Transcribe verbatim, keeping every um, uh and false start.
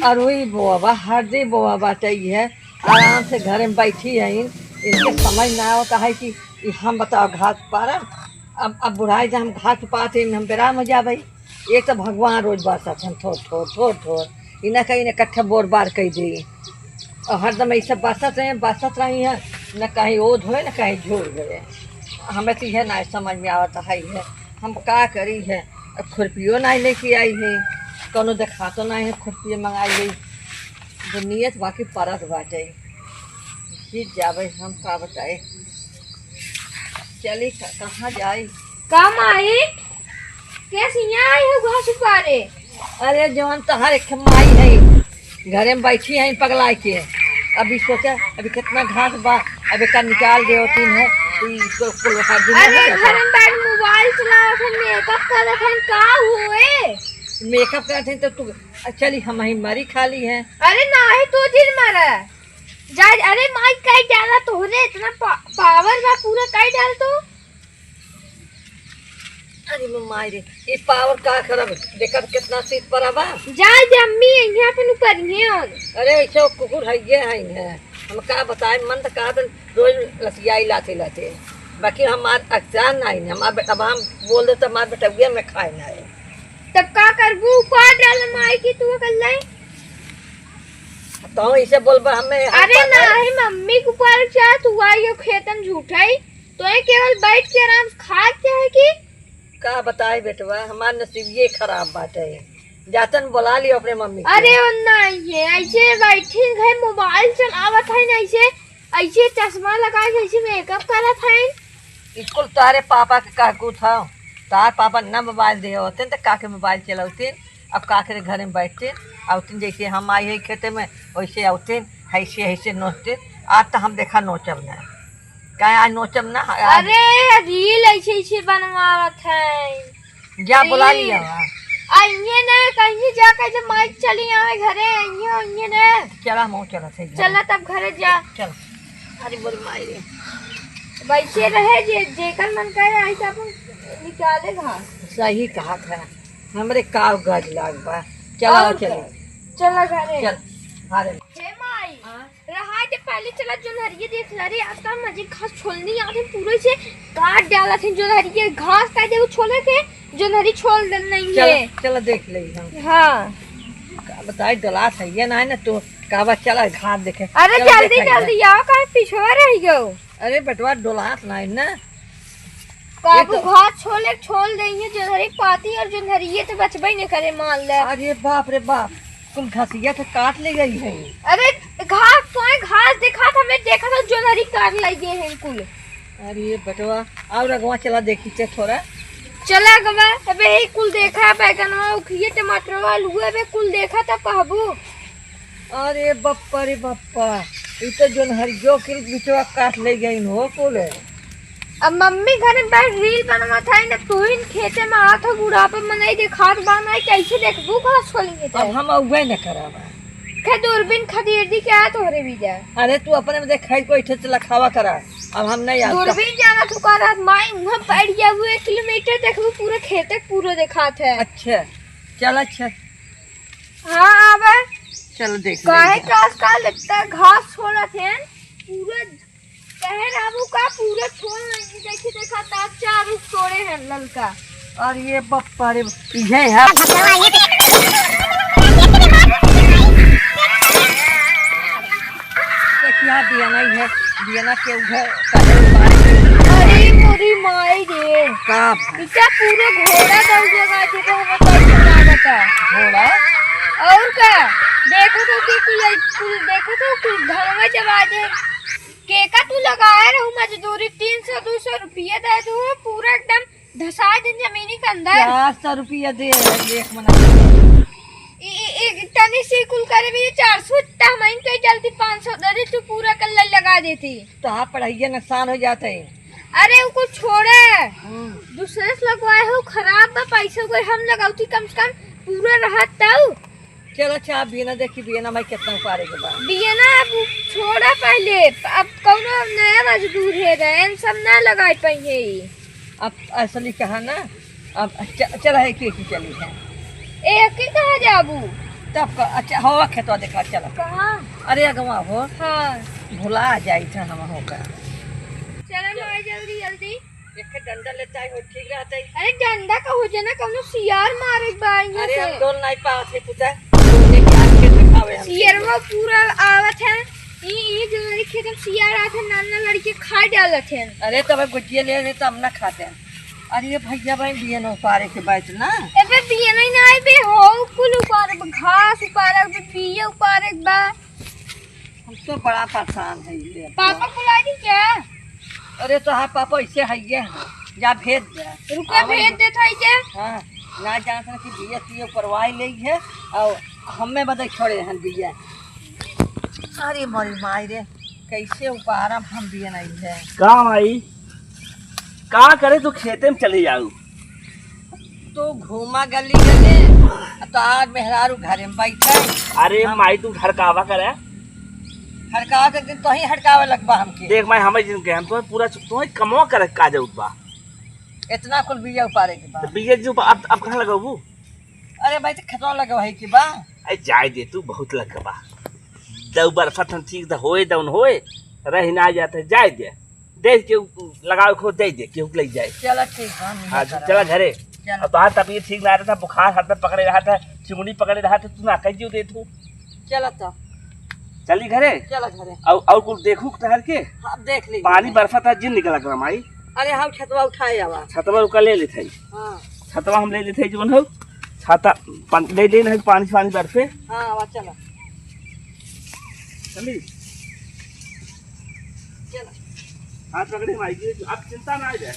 अरुई बोआ बा, हरदी बोआ बाटे, ई है आराम से घरे में बैठी है। इनके समझ ना आवत है कि ई हम बताओ घास पारब। अब, अब बुढ़ाई जा हम घास पात है, हम बेराम हो जाबे। एक तो भगवान रोज बरसत हैं, थोर, थोर, थोर, थोर। ई ना कहीं इकट्ठा बोर बार कई दे। और हरदम ऐसे बरसत रहे, बरसत रही है, न कहीं ओद होए, न कहीं झोर होए। हमें तो यह ना समझ में आवत है, है। हम का करी है? अब खुरपियो ना लेके आई है, कोनो देखातो ना है, खुरपियो मंगाई है। जो नियत बाकी परत बाटे, जीत जाबे, हम का बताए। चली, क-, कहाँ जाई? का माई? कैसे यहाँ आई हो घास उपारे? अरे, जवन तहार एक ठे माई है, घरे में बैठी है पगलाए के। अभी सोचा, अभी कितना घास बा, अब एका निकाल दे होती है, तो ई कुल, कुल हर दिन अरे, हो जाता। घर में बैठ मोबाइल चलावत है, मेकअप करत है, का हुए? मेकअप करत है तो तू, चली, हम ही मरी खाली है। अरे, नाही, तू जिन मरा। जा, अरे माई, कई डाला तोहरे इतना पा-, पावर बा, पूरा कई डाल तू। अरे माई रे, ये पावर का करब? देखत कितना सीट पर बा। जा, जा, अम्मी, यहाँ अपन ऊपर ही है। अरे, ऐसे वो कुकुर है, ये है, है। हम का बताए, मन तो कहा था रोज लसियाई लाते लाते, बाकी हमार अखसार नहीं है, हमार बे-, अब हम बोल दे तो हमार बेटौया में खाए ना है। तब का करबू? ऊपर डाल माई की तू कर ले। तो इसे बोलबा हमें, हम अरे पता नहीं, मम्मी के ऊपर चाहे तू आई हो खेतन झूठाई, तो ये केवल बैठ के आराम से खात चाहे कि का बताए बेटवा, हमार नसीब ये खराब बाटे। जातन बोला लियो अपने मम्मी के। अरे वो नहीं है, ऐसे बैठी है मोबाइल चलावत है ना, ऐसे, ऐसे चश्मा लगा के ऐसे मेकअप करत है। स्कूल तारे पापा के कहकू था, तार पापा न मोबाइल दे होते तो काके मोबाइल चलावते। अब का करे, घरे में बैठते, आवतिन जैसे हम आई है खेते में, वैसे आवतिन, ऐसे, ऐसे नोचते। आज तो हम देखा नोचब ना, काहे आज नोचब ना, आज अरे, रील ऐसे, ऐसे बनवावत है। जा, बुला रील। लिया। आ, इहे ना, कहीं जा, कहीं माइक चली आवे घरे, इहे, इहे ना। चला, हम चला थे घरे। चला तब घरे जा। चल। अरे, बोल माई रे। वैसे रहे, जे, जेकर मन करे, आई तो अपन निकाले घास। सही कहा था। हमरे का गज लाग बा। चला, और चली। का? चला घरे। चल, घरे। हे माई, हाँ? रहा के पहले चला जोनहरिये देख ला रे, आज का मजे घास छोलनी आते पूरे से काट डाला थे जोनहरिये घास का दे छोले के जोनहरी छोल दे नहीं चला, है। चला देख ले हम। हाँ। का बताए डला था ये ना है ना तो का बा चला घास देखे। अरे चला जल्दी देख ले। जल्दी आओ का पीछे रह गयो। अरे बेटवा डोलात नाही ना। काबू एक घास छोले छोल देइहे, जोन्हरी पाती और जोन्हरिये तो बचबे न करे, मान ले। अरे बाप रे बाप, कुल घसिया के काट ले गई है। अरे घास, तोय घास दिखात हमें देखा था, जोन्हरी काट ले गए हैं कुल। अरे बेटवा, और अगवा चला देखी चे थोड़ा। चला अगवा, अबे ये कुल देखा, बैगनवा, उखिये, टमाटरवा, आलूआ, अबे कुल देखा था कहबू। अरे बप्पा रे बप्पा, ई तो जोन्हरियो के बिचवा काट ले गइन हो कुल। अब मम्मी घरे बैठ रील बनवत है न, तू ही खेते में हाथ बुढ़ापे में नहीं देखात बा, नहीं कैसे देखबू घास खोलेंगे तो। अब हम अउबे न करब। खे दूरबीन खदेड़ दी क्या तोहरे बीजा? अरे तू अपने में देख, खाई कोई ठे से लखावा करा, अब हम नहीं आब। दूरबीन जाना तू का रात माई, वहाँ बैठ गया, वो एक किलोमीटर देखबू, पूरा खेते पूरा देखात है। अच्छा, चल अच्छा। हाँ, आवे। चलो देख काहे लेंगे। के आजकल इतना घास छोड़त हैं, पूरा कहे रहबू का पूरा छोड़ नहीं, देखी देखा ता चार रुख तोड़े हैं ललका। और ये बप्पा रे, इहे है। देखिया बियना ही है, बियना के उधर। अरे मोरी माई रे। का? इतना पूरा घोड़ा दौड़ लगा दे तो हमें कैसे लागता? घोड़ा? और का? देखो तो कि कुल, कुल देखो तो कुल घरवा जवा दे। केका तू लगाए रहू मजदूरी, तीन सौ दो सौ रुपया दे दू, पूरा एकदम धसा दिन जमीनी के अंदर। चार सौ रुपया दे रहे एक महीना। ई, ई, ई, तनी सी कुल करे भी चार सौ, त हम इनके जल्दी पाँच सौ दे दे, तू पूरा कर ले लगा देती। तो हाँ, पढ़ाइया नुकसान हो जाता है। अरे, वो कुछ छोड़े। हम्म। दूसरे से लगवाए हो, खराब बा, पैसा कोई हम लगावती, कम से कम पूरा रहत तऊ। चलो, अच्छा, आप बियना देखी, बियना भाई कितना उपारे के बा। बियना अब छोड़ा पहले, अब कौनो नया मजदूर है, रहन सब ना लगाए पाई है। अब असली कहा ना, अब च-, चला है, एक ही चली है। ए, के कहाँ जाबू? तब क-, अच्छा, हो खेतवा देखा, चला। कहाँ? अरे अगवा हो। हाँ। भुला जाई था हम हो का। चला माई, जल्दी, जल्दी। एक ठे डंडा लेता है, हो ठीक रहता है। अरे डंडा का हो जाना, कौनो सियार मारे के बा इहाँ अरे से। हम डोल नहीं पावत है पुता। डोल लेके आ खेत में खावे हम। सियरवा पूरा आवत है। ई, ई जो हमारे खेत में सियार आते हैं, नाना लड़के खा डालत हैं। अरे तब गुजिया ले ले, तब ना खाते हैं। अरे भैया भाई, बियन उपारे के बैठ ना। एबे बियन ही ना आए बे, हो कुल उपारे बा, घास उपारे बा, बिया उपारे बा। हम तो बड़ा परेशान है ये। पापा बुला दी क्या? अरे तो हाँ पापा, ऐसे है ये, जा भेज दे। रुपया आवे भेज दे। देत है क्या? हाँ, ना जानत ना कि बिया तिया परवाई ले है और हमें बदे छोड़े हैं बिया। अरे मोरी माई रे, कैसे उपारम हम बिया नहीं है। का माई, का करे तू खेते में चली जाऊ? तू घूमा गली गली, आ तोहार मेहरारू घरे में बैठे। अरे हम माई, तू हड़कावा करे। हड़कावा के दिन तो ही हड़कावे लगबा हमके। देख माई, हमें जिन के हम तो पूरा, तो कमवा करे का जरूरत बा। इतना कुल बिया उपारे के बा। तो बिया जो अब, अब कहाँ लगाबू? अरे भाई, तो खेतवा लगवा है कि बा। अरे जाए दे तू, बहुत लगबा। दऊ बरफत हम ठीक द होए, दउन होए, रह ना जाते, जाए दे। दे के उ-, लगावे खो दे दे, केहू के लई जाए। चला ठीक बा, हम हाँ, इहे करब। चला घरे। चला। अब तोहार तबीयत ठीक ना रहता, बुखार हरदम पकड़े रहता, चिंगुड़ी पकड़े रहता, तू ना कह जियो दे तू। चला तो। चली घरे? चला घरे। और, और कुछ देखू ठहर के? हाँ, देख ली। पानी बरसात है, जिन निकला करा माई। अरे हाँ, छतवा उठाए आवा। छतवा उका ले लेते हैं। हाँ। छतवा हम ले लेते हैं, जोन हो। छाता, पान-, ले लेना है, पानी, पानी बरसे। हाँ, आवा, चला। चली। चला। हाथ पकड़े माई जी, अब चिंता ना आ जाए।